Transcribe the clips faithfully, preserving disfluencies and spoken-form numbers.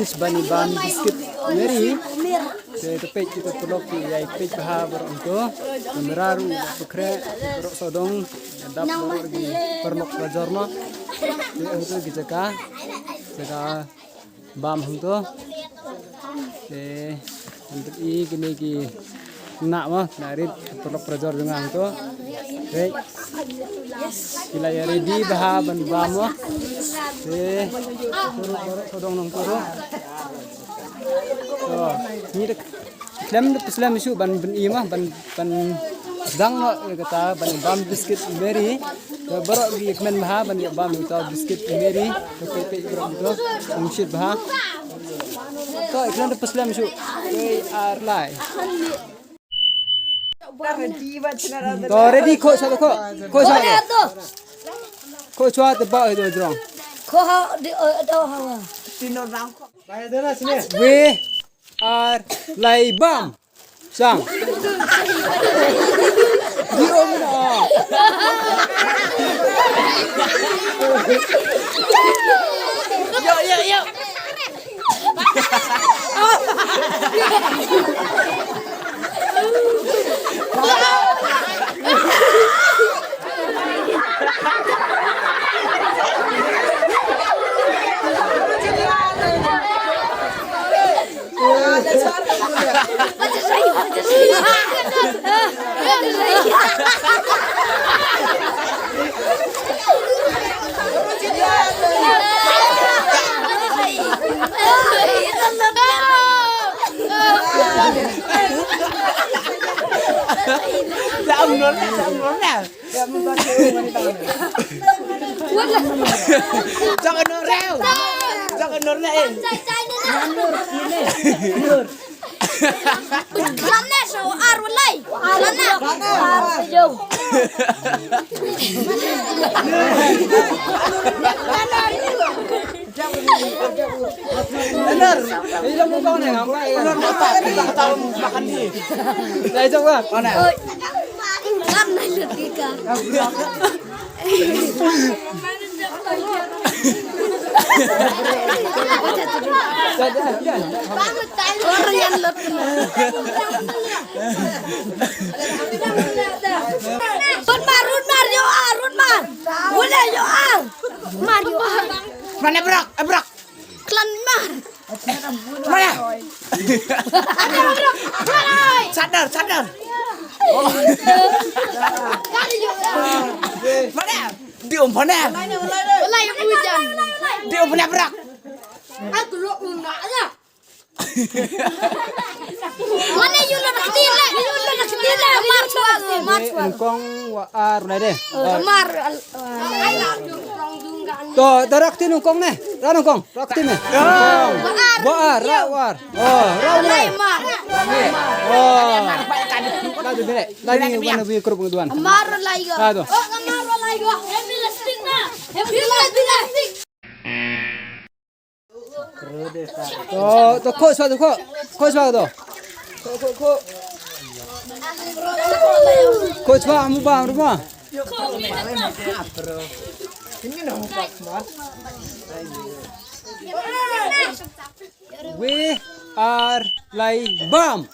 challenge ban bam biscuit Mary. Te to peit kita paralok ki ïai peit bha baroh hangto. Kamera ruh bakhreh baroh sawdong. Dap baroh ki paralok ka jor noh. Te hangto ki jaka, jaka bam hangto. Te hangto i kine ki khynnah mo, khynnah rit paralok parajor jong nga hangto. Te ki la ïa ready bha ban bam mo. Te paralok paralok sawdong nangto ruh. To ngi da khlem da pynslem shuh ban, ban i mo, ban, ban dang noh ïa kata ban bam biscuit Mary. Te baroh ki kmen bha ban ïa bam ïa uta u biscuit Mary. Te peit peit baroh uto. Ym shit bha. To khlem da pynslem shuh. Wei ar lai. To ready, khoh shuwa to khoh. Khoh shuwa to. Khoh shuwa to ba ïa u jrong. Khoh ha di, eh, do hawa. Wei ar lai bam. Sang. Di om na. Yo, yo, yo. Jong Nur eh. Jong Nur eh. Lam ne so ar walai. Lam ne. Ar yo. Nur, ini lo mau kau nih, ngapa ya? Nur, mau tak? Kita ketahuan makan nih. Nah, itu gua. Mana? Oi. Kan na lut ka. Run mar, run mar, yo, ah, run mar. Wala, yo, ah. Mar, yo, ah. Mana, bro? Eh, bro. Klan mar. Mana? Sadar, sadar. Mana? Di um mana? Lai hujan. Di um mana, bro? Aku lo nak ya. Mana yu lo nak dile, yu lo nak dile, mar chwa, mar chwa. Engkong wa ar na de. Mar. To, to rak tin engkong ne. Rak engkong. Rak tin ne. Wa ar. Wa ar, rak wa ar. Oh, rak wa ar. Oh. Lagi bini, lagi wan bi grup ngeduan. Mar lai go. Ah, to. Oh, mar lai go. Happy listening na. Happy listening. To, to, khoh shuwa to, khoh. Khoh shuwa to. Khoh, khoh, khoh. Khoh shuwa, amu ba, amu ba. Wei ar lai bam.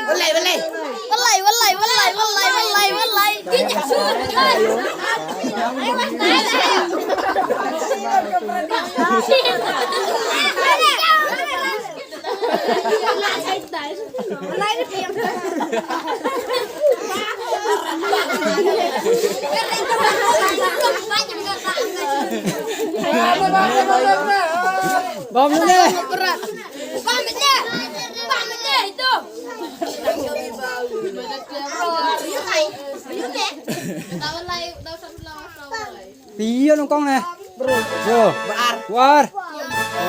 Walai, walai. Walai, walai, walai, walai, walai, walai. Bom ni. Phi ïa nyngkong ne? Yo. War.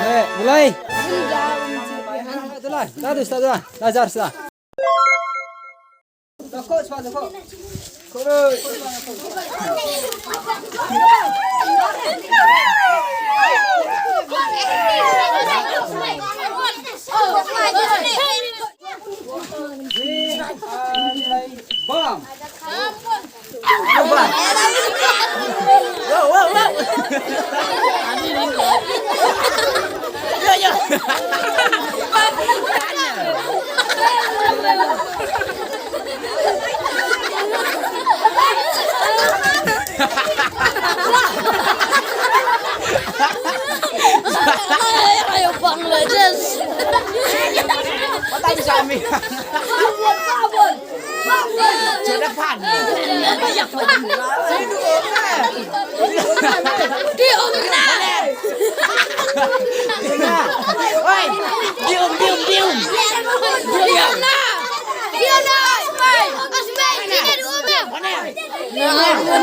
Eh, mulai. Itulah. Satu, satu. Lazar, satu. Bam. Ayo, Bangladesh. Patah bisa ambil. Sudah pan. Di umna. Oi, di um, di um, di um. Di umna. Di umna. Asmai, asmai, di umna. Mana? Bro, bro.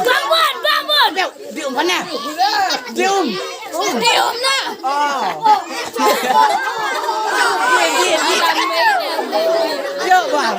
Bangun, bangun. Dium mana? Dium. Dium na. Oh. Dia, dia, dia. Yo, bang.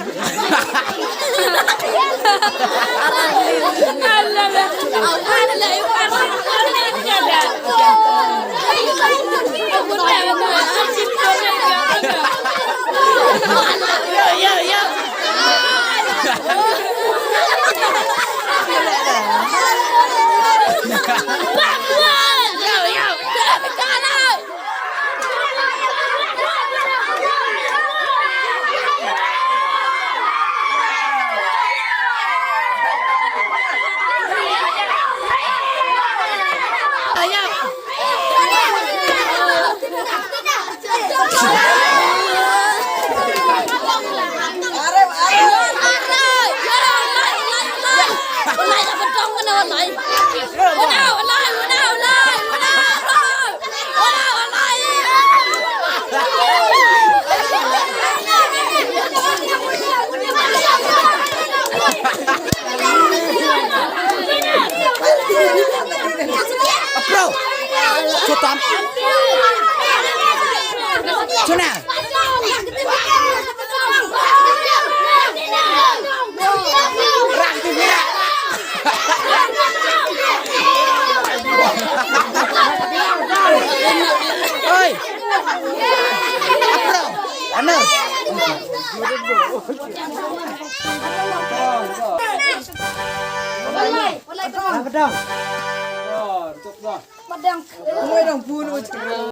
Bro, chutam. Chuna. Rang tu mira. Oi. Bro, ana. Walai, walai, walai.